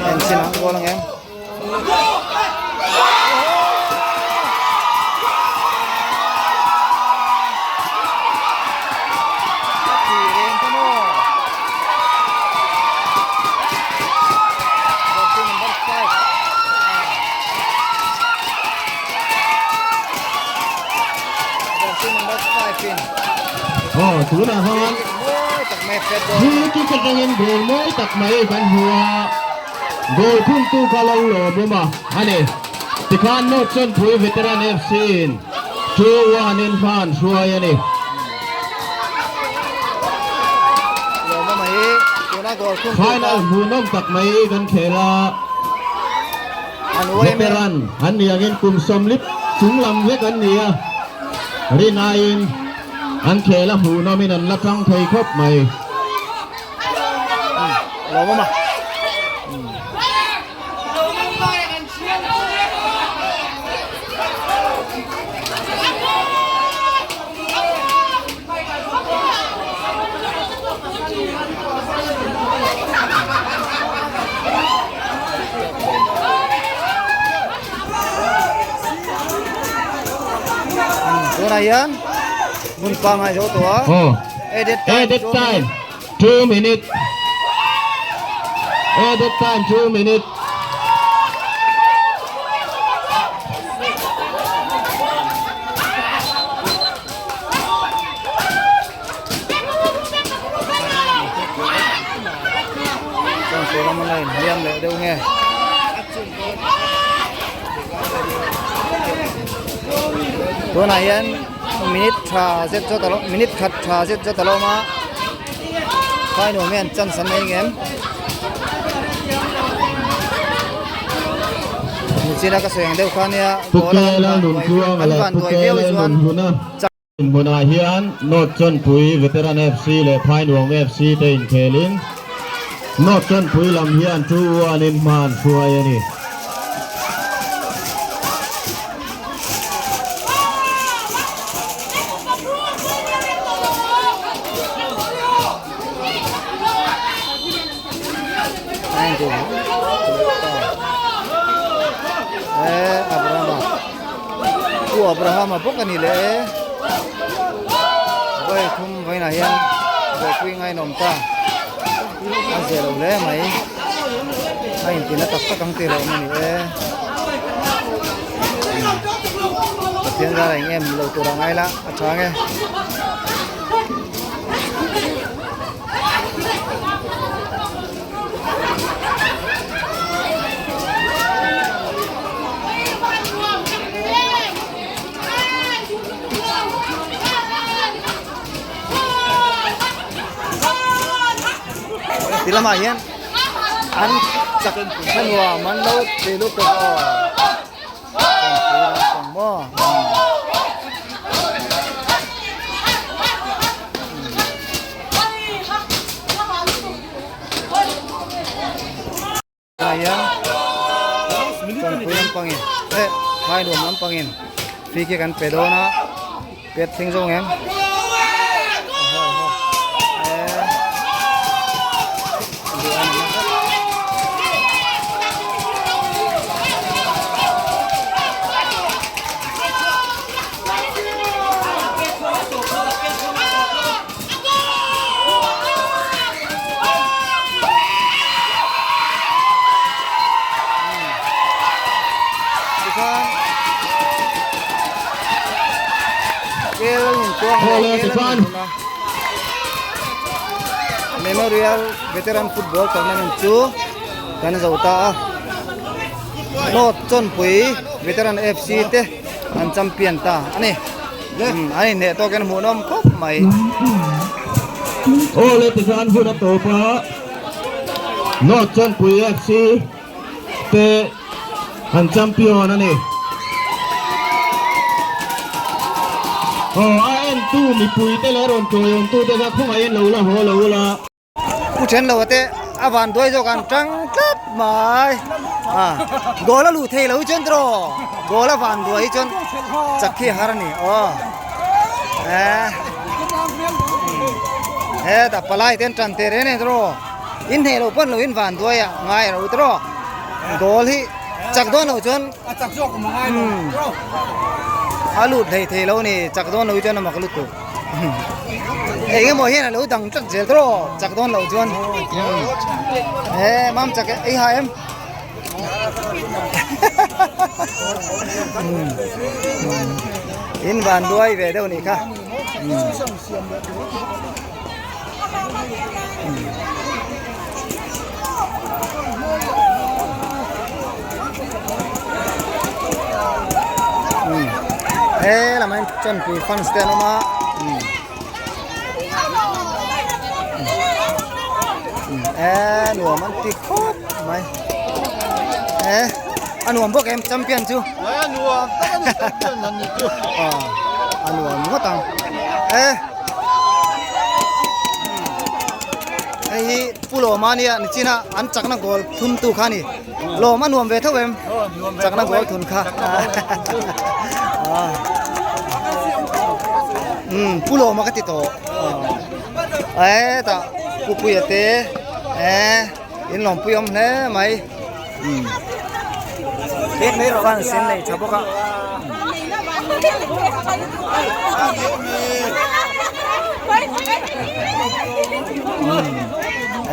En chin ang goal ang em. Aw tunah khan free kick atangin goal mawi tak mai kan hmu a goal khungtu kha lo lawm awm a a ni tikhan North Chawnpui Veteran FC in 2-1 in hma an hruai a ni. Final hmuhnawm tak mai kan khel a veteran an ni angin kum sawmlip chunglam vek an ni a rin aiin an khel a hmuhnawmin an la tang thei khawp mai. Tunah hian hmun pangngai zo tawh a. Aw. Added time. Added time. 2 minute. Added time 2 minute. Chuan sawi lam a inhliam leh deuh nge. Tunah hian minute tha zet zawt a minute khat tha zet zawt a lo awm a phai nuam hian chance an nei ngem nichina ka sawi ang deuh kha nia goal an van duai viau chuan Hmunah hian North Chawnpui Veteran FC leh Phainuam FC te inkhelin North Chawnpui lam hian 2-1 in hma an hruai a ni. Pu Abrahama bawk a ni leh e vawi thum vawiinah hian buaipui ngainawm ta a zia lo hle mai a intina tak tak ang tih loh a ni e Pathian zara eng em lo tur a ngai la a tha ang e. Ti lamah hian an chak a nuam an lo ti lutuk aw maw. hian Chawnpui lampangin eh Phainuam lampangin free kick an pe dawn a pet thleng zawng em Memorial Veteran Football Tournament chu kan zo ta a North Chawnpui Veteran FC te an champion ta a ni. An inhneh tawk hian hmuhnawm khawp mai. Aw le tikhan hun a tawp a, North Chawnpui FC te an champion a ni. Aw a entu mipui te leh rawn tawiawmtu te kha khawngaihin lo la haw lo ula. Pu then lo te a van duai zawk an tang tlat mai a goal a luh thei lo hi chuan tiraw goal a van duai hi chuan chak khi har a ni aw eh hetah palai te an tan teh reng reng tiraw in hneh loh pawn lo in van duai a ngai ro tiraw goal hi chak dawn loh chuan a lut hlei thei lo a ni chak dawn loh hi chuan a mak lutuk. Eng emaw hian a lo dang tlat zel tawh chak dawn loh chuan he mam chak ei ha em in van duai ve deuh nih kha he lamah hian chawnpui fans te an awm a e nuam an ti khawp mai e a nuam bawk em champion chu a nuam tak a ni champion an ni chu a nuam ngawt ang e hei hi Pu Lawma nia nichina an chakna goal thun tu kha ni Lawm a nuam ve tho em chakna goal thun kha um Pu Lawma ka ti tawh e tah Pu Puia te e in lawmpui awm hle mai um fans in nei tha bawk a.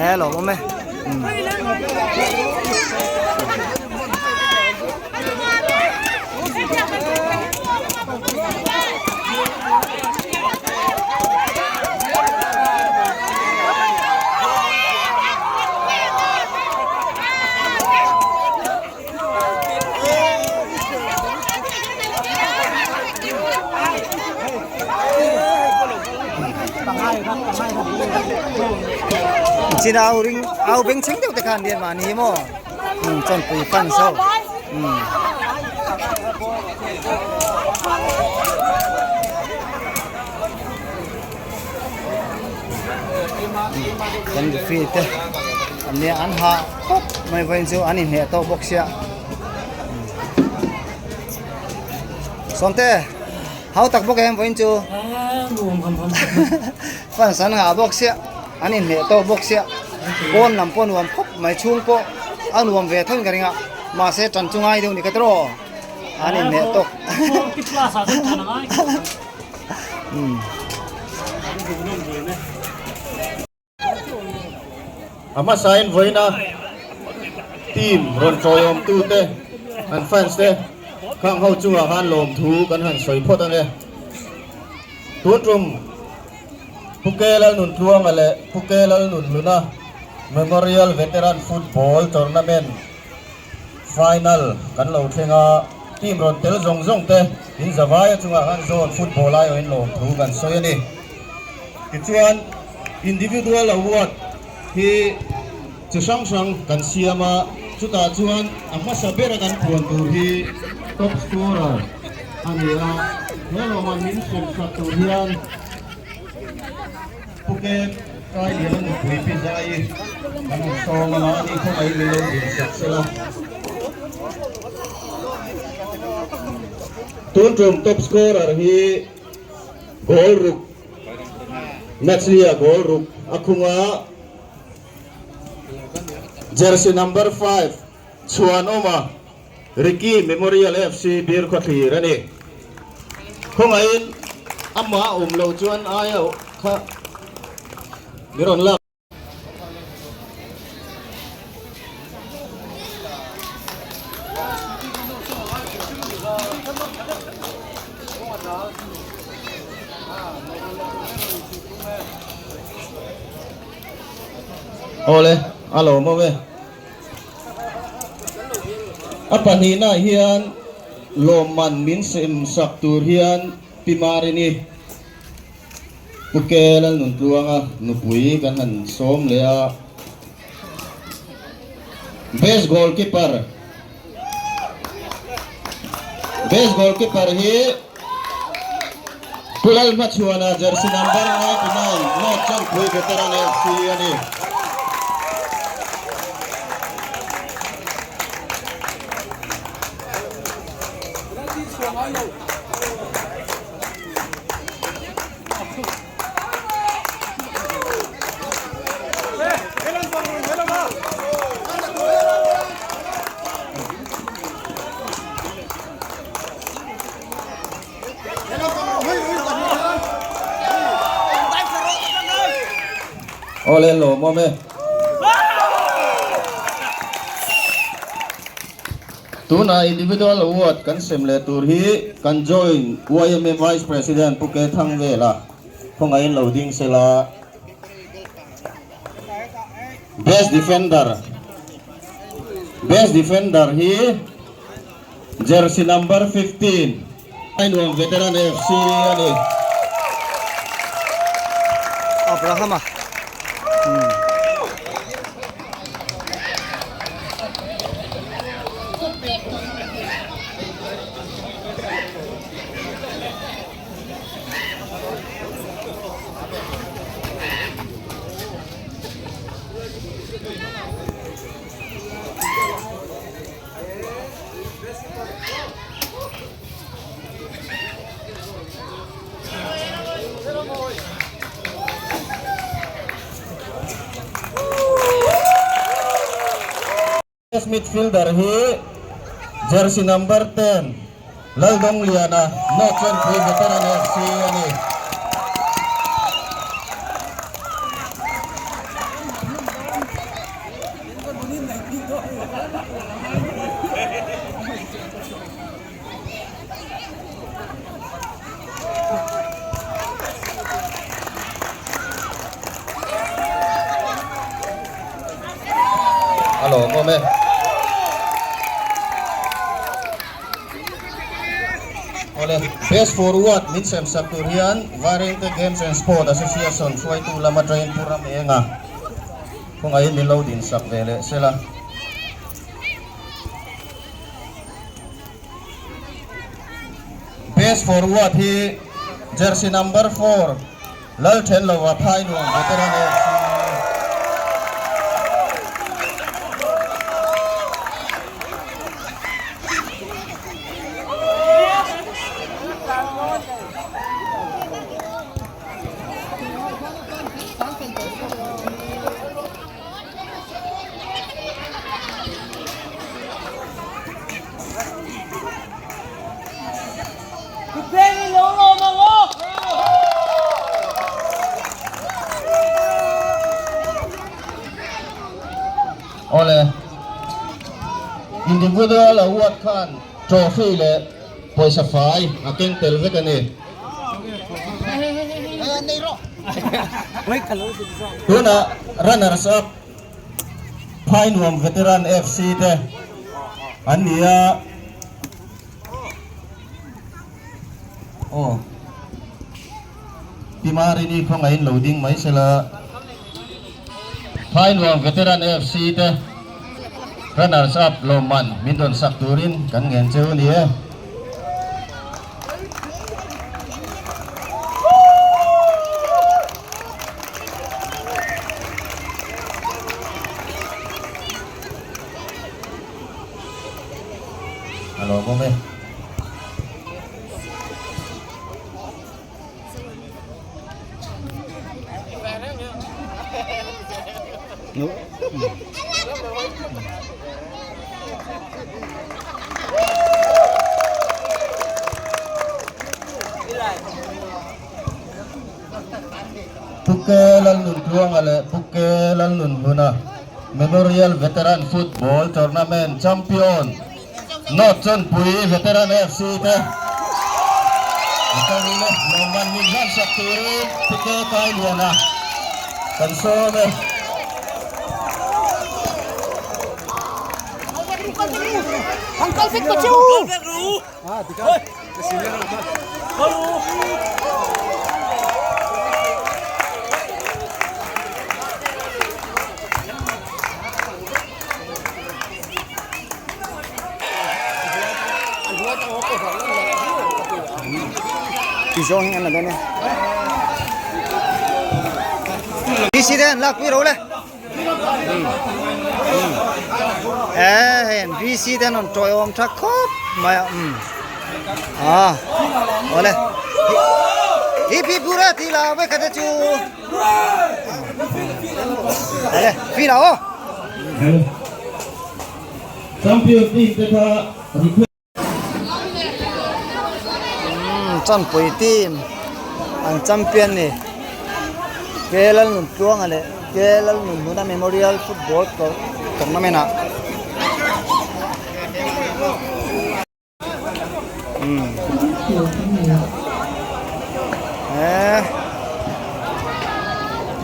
E lawm awm e Chin au ring au beng chheng deuh te khan lian mahni hi maw chawnpui fans ho kan referee te an nia an hah khawp mai vawiin chu an inhneh tawk bawk sia Sawmte hau tak bawk em vawiin chu fans an ngah bawk sia an inhneh tawk bawk sia pawn lam pawh nuam khawp mai chhung pawh a nuam ve tho in ka ring a mahse tan chu ngai deuh ni ka tiraw an inhneh tawk. A hmasain vawiina team rawn tawiawmtute an fans te khang ho chungah khan lawmthu kan han sawi phawt ang e. Tun tum Pu K Lalnuntluanga leh Pu K Lalnunhluna Memorial Veteran Football Tournament Final kan lo thleng a, team rawn tel zawng zawng te in zavaia chungah khan zone football aiawhin lawmthu kan sawi a ni. Tichuan individual award hi chi hrang hrang kan siam a, chutah chuan a hmasa bera kan puan tur hi top scorer a ni a, he lawmah min hrem sak tur hian Phuket. Kailiana nupui pi zai kan han sawm a, mahni khawngaih min lo din sak sela. Tun tum top scorer hi goal ruk match lia goal ruk a khung a, jersey number 5 Chhuanawma Ricky Memorial FC Birkhawthlir a ni. Khawngaihin amah awm loh chuan aia kha mi rawn lak. Awle, a lawm awm e. A pahnihnaah hian lawmman min sem sak tur hian Pi Marini, Pu Ke Lalnuntluanga nupui kan han sawm leh a. Best goalkeeper Best goalkeeper hi Pu Lalhmachhuana jersey number 99 North Changpui Veteran FC a ni. Awle lawmawm e. Tuna individual award kan sem leh tur hi kan join yma Vice President Pu Ke Thangvela khawngaihin lo ding sela. Best Defender Best Defender hi Jersey number 15 Ainuam Veteran FC a ni. Abrahama. Best midfielder hi jersey number 10 Laldawngliana North Chengpui Veteran FC a ni. A lawmawm e. Awle, best forward min sem sak tur hian Vairengte Games and Sport Association hruaitu lama train Pu Ram Enga khawngaihin min lo din sak ve leh sela. Best forward hi jersey number 4 Lalthenlova Phainuam Veteran FC. Awle, individual award khan trophy leh pawisa fai a keng tel vek a ni. Tunah runners up Phainuam Veteran FC te an ni a. Aw Pi Marini khawngaihin lo ding mai sela. Phainuam Veteran FC te runners up lawmman min rawn sak turin kan ngen cheu a ni e. lawmawm e. Puke Lalnuntluanga leh Puke Lalnunhluna Memorial Veteran Football Tournament Champion North Chawnpui Veteran FC te Karin lawmman min hlansak turin Puke Kailiana kan sawm e. Tizawng hi an la dawn e. VC te an lakpui ro le. Eh hei an VC te an rawn tawiawm tha khawp mai a umm ah awle hi phi pura tih lah vek kha te chu awle phi lah aw. Champion team te kha request. Chawnpui team an champion ni K Lalnuntluanga leh K Lalnunhluna Memorial Football Tournament ah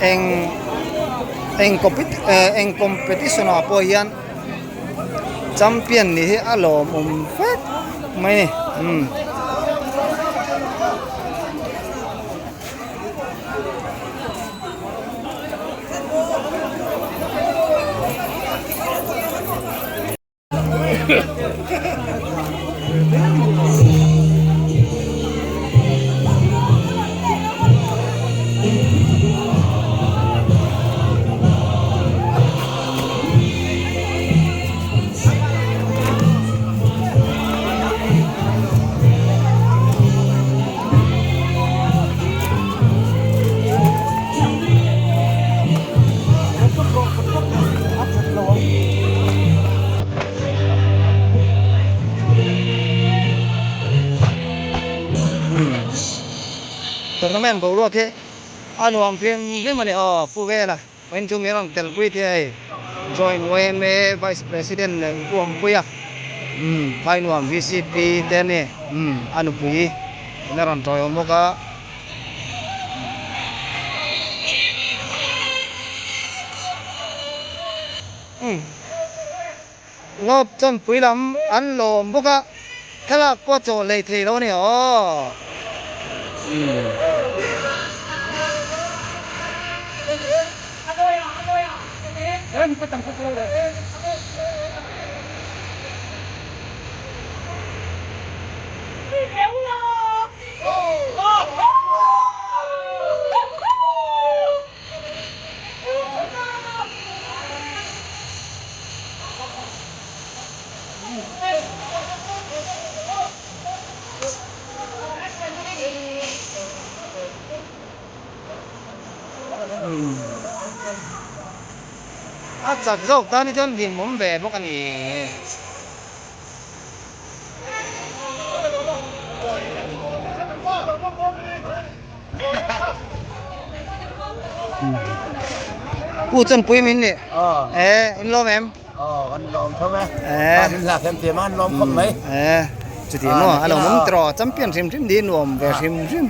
eng eng eng competition ah pawh hian. Champion nih hi a lawmawm vek mai a ni umm. Tournament boruak hi a nuam hrim hrim a ni aw pu vela. Vawiin chu min rawn telpui te hei Joint yma Vice President leh Pu Awmpuia Phainuam VCP te a ni a nupui in a rawn tawiawm bawk a. Lawp chawnpui lam an lawm bawk a, thlalak pawh a chawh hlei thei lo a ni aw. A chak zawk tan hi chuan hlimawm ve bawk a ni. U Chawnpui min nih e in lawm em e chuti maw a lo awm tawh champion hrim hrim ni nuam ve hrim hrim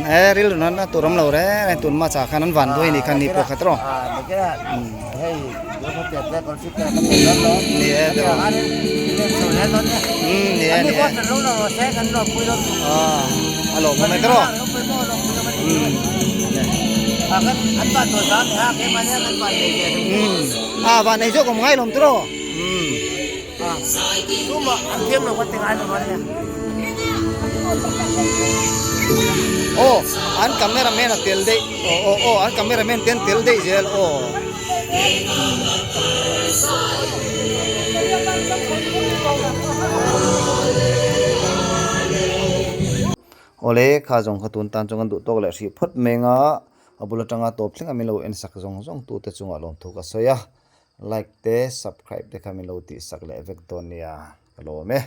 e rilru na tur awm lo reng reng tun hma chah khan an van duai ni khan ni pawh kha tawh Ni e ni e ni e a lawm awm e tawh a van nei zawk awm ngai lawm tawh aw an camera man a tel daih aw aw aw an camera man te an tel daih zel aw. Awle kha zawng kha tun tan chuan kan duh tawk leh hrih phawt mai anga a bul atanga tawp thleng a min lo en sak zawng zawng tu te chungah lawmthu ka sawi a like te subscribe te kha min lo tih sak leh vek dawn nia ka lawm e.